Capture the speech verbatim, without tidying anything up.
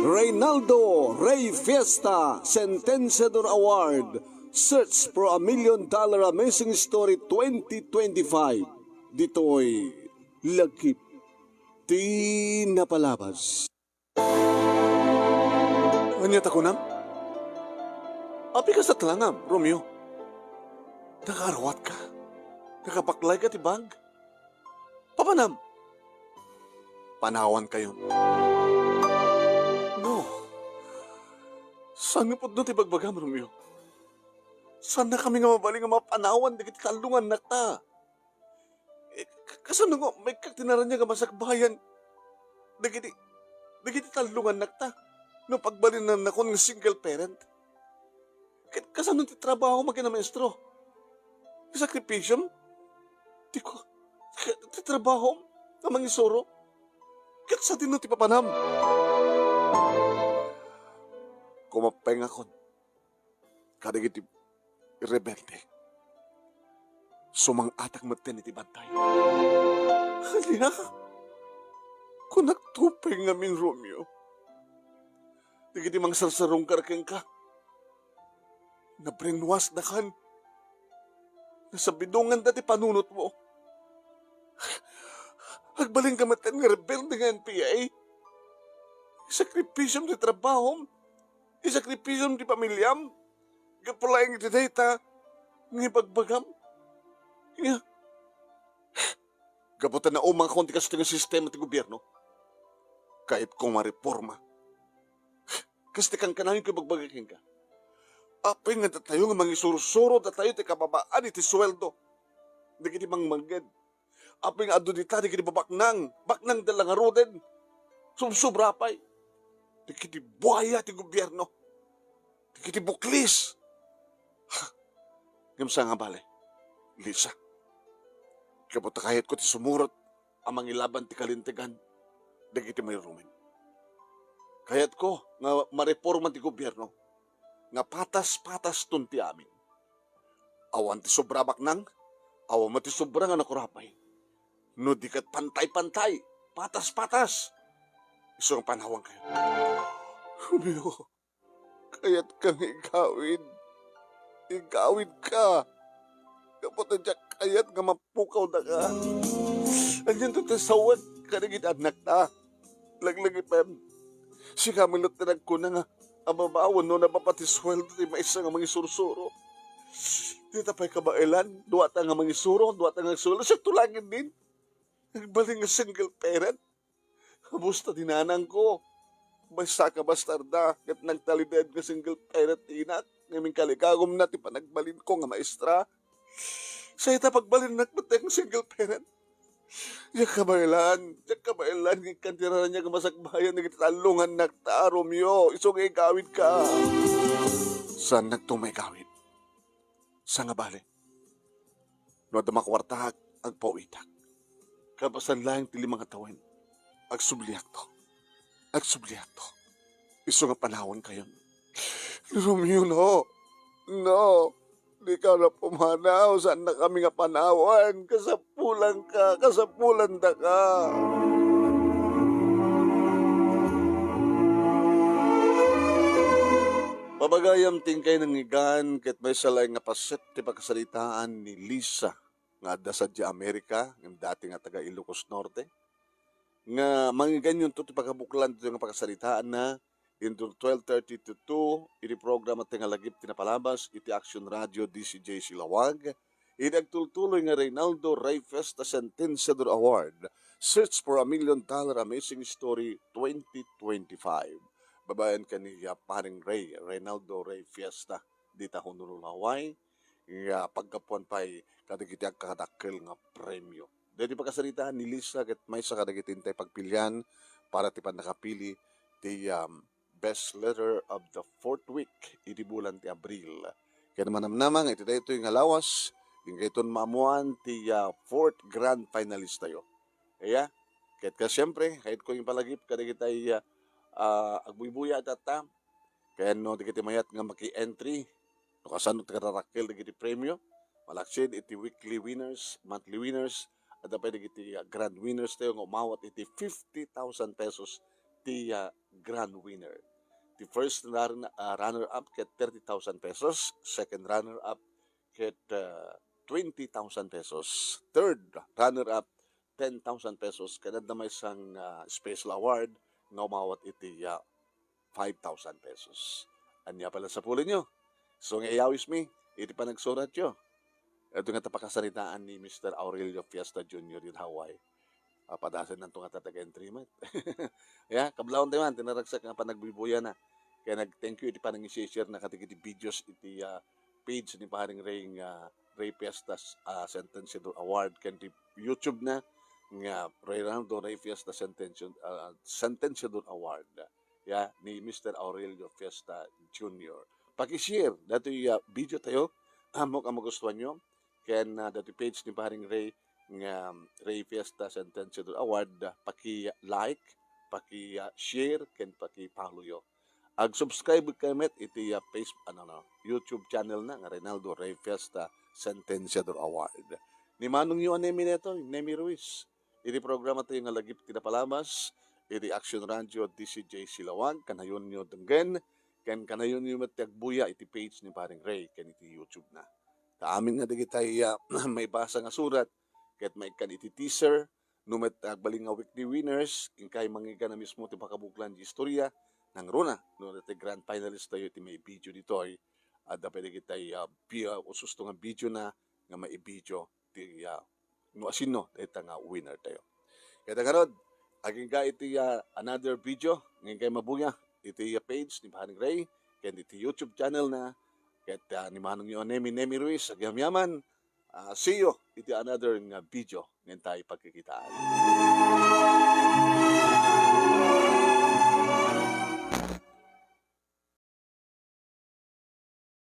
Reynaldo Rey Fiesta Sentenciador Award, Search for a Million Dollar Amazing Story twenty twenty-five. Ditoy lagip ti napalabas. Ania ta kunam? Apay kas ta langam, Romeo? Nakaaruatka? Nakabaklayka ti bag? Papanam? Panawankayon. No. Saan nga pudno ti bagbagam, Romeo? Saannakami nga mabalin nga mapanawan dagiti tallongannak ta? Eh, k-, kasano nga umaykak ti naraniag a masakbayan dagiti, dagiti tallongannak ta no pagbalinannakon nga single parent? Ket kasano ti trabahom a kinamaestro? Ti sakripisiom? Ti ku-, ti trabahom a mangisuro? Ket sadino ti papanam? Kumapengakon kadagiti rebelde. Sumang-atak metten iti bantay. Ania? Kunak tupeng ngamin, Romeo. Dagiti mangsarsarungkar kenka, nabrenwasdakan. Nasabidonganda ti panunotmo. Agbalinka metten nga rebelde nga N P A. Isakripisyom ti trabahom. Isakripisyom ti pamiliam. Gapu laeng iti dayta nga ibagbagam. Nga, gapu ta naumangakon ti kastoy nga sistema ti gobierno, kayatko nga mareporma. Kas ti kankanayon ko ibagbaga kenka. Apay nga datayo nga mangisursuro datayo ti kababaan iti sueldo dagiti mangmangged? Apay nga adu dita dagiti babaknang, baknang da la ngaruden? Subsubra pay dagiti buaya ti gobierno, dagiti buklis. Ngem saan nga bale, Lisa, gapu ta kayatko ti sumurot a mangilaban ti kalintegan dagiti mairumen. Kayatko nga mareporma ti gobierno nga patas-pataston ti amin. Awan ti sobra a baknang, awan met ti sobra nga nakurapay. No di ket pantay-pantay, patas-patas. Isu nga panawankayo. Romeo, kayatka nga igawid. Igawidka. Gapu ta diak kayat nga mapukaw daka. Anianto ti sawek kadagiti annakta? Laglagipem. Sika met ti nagkuna nga ababawen no nababa ti sueldo ti maysa nga mangisursuro. Dita pay kabaelan, duata nga mangisuro, duata nga agsueldo. Siak to laeng din. Nagbalin nga single parent. Kabus ta ti nanangko. Maysa ka bastarda, ket nagtalinaed nga single parent ti inak, ngem inkaligagumna ti panagbalinko nga maestra. Sa ita pagbalinnak met nga single parent. Diak kabaelan, diak kabaelan, nga ikkan ti naraniag a masakbayan dagiti tallongannak ta, Romeo, isu nga igawidka. Saannak to maigawid. Saan nga bale, no adda makuartaak, agpawitak. Kalpasan laeng ti lima nga tawen, agsubliakto. Agsubliakto. Isu nga panawankayon. Romeo, no. No. Dika na pumanaw, saannakami nga panawan. Kasapulanka, kasapulandaka. Pabagayam ti inkay nangngegan ket maysa laeng nga paset ti pakasaritaan ni Lisa nga adda sadiay Amerika, ngem dati nga taga Ilocos Norte, nga mangngeganyonto ti pagabuklan ditoy nga pakasaritaanna inton twelve thirty to two iti programa ti nga lagip ti napalabas iti Action Radio D C J Silawag, iti agtultuloy nga Reynaldo Rey Fiesta Sentenciador Award, Search for a Million Dollar Amazing Story twenty twenty-five. Babaen ken ni, ah, Paring Rey, Reynaldo Rey Fiesta, dita Honolulu, Hawaii, nga paggapuan pay kadagiti agkadakkel nga premio. Daytoy pakasaritaan ni Lisa ket maysa kadagiti intay pagpilian para ti pannakapili ti, um, Best Letter of the Fourth Week idi bulan ti Abril. Ket manamnama nga iti daytoy nga lawas, inkayton maammoan ti, ah, fourth grand finalist tayo. Iya, ket ka, siyempre, kayatko nga ipalagip kadagiti, ah, ah, agbuybuya itatta, ken no dagiti mayat nga maki-entry, no kasano ti kararakkel dagiti premio, malaksid iti weekly winners, monthly winners, adda pay dagiti, ah, grand winners tayo nga umawat iti fifty thousand pesos ti, ah, grand winner. Ti first run-, ah, runner-up ket thirty thousand pesos, second runner-up ket, ah, twenty thousand pesos, third runner-up ten thousand pesos, ken adda maysa nga, ah, special award nga umawat iti, ah, five thousand pesos. Ania pay la sapulenyo? So nga iyawismi iti panagsuratyo. Ito nga ta pakasaritaan ni Mister Aurelio Fiesta Junior in Hawaii. Ah, padasennanto nga ta taga-entry met. Ya, kablaawentayo man ti naragsak nga panagbuybuyana. Kaya nag-thank you iti panangi-share na kadagiti videos iti, ah, page ni Paring Ray nga Ray Fiesta, ah, Sentenciador Award ken ti YouTube na nga Reynaldo Ray Fiesta Sentenci-, ah, Sentenciador Award, ya, ni Mister Aurelio Fiesta Junior. Paki-share datoy, ah, video tayo. Ammok a magustuanyo ken, ah, datoy page ni Paring Ray nga, um, Ray Fiesta Sentenciador Award, ah, paki-like, paki, ah, share ken paki-follow yo. Ag-subscribe kayo met iti, ah, Facebook, ano, no, YouTube channel na nga Reynaldo Ray Fiesta Sentenciador Award. Ni manongyo a Nemi daytoy, Nemi Ruiz. Iti programa tayo nga lagip ti napalabas iti Action Radio D C J Silawag, kanayonyo denggen, ken kanayonyo met ti agbuya iti page ni Paring Ray ken iti YouTube na. Ta amin nga dagitay, ah, maibasa nga surat ket maikkan iti teaser, no met agbalin nga weekly winners, inkay mangigana mismo ti pakabuklan ti istorya, nangruna, no, dati grand finalist tayo iti maibidio ditoy, adda pay dagitay, ah, bi-, ah, ususto nga bidio na nga maibidio ti, ah, no asino dayta nga winner tayo. Kaya ngarud, agingga iti, ah, another video, ngingkay mabuya iti, ah, page ni Paring Ray, ken iti YouTube channel na, ket, ah, ni manongyo a Nemi, Nemi Ruiz, agyamyaman, ah, see you iti another nga video nga intay pagkikitaan.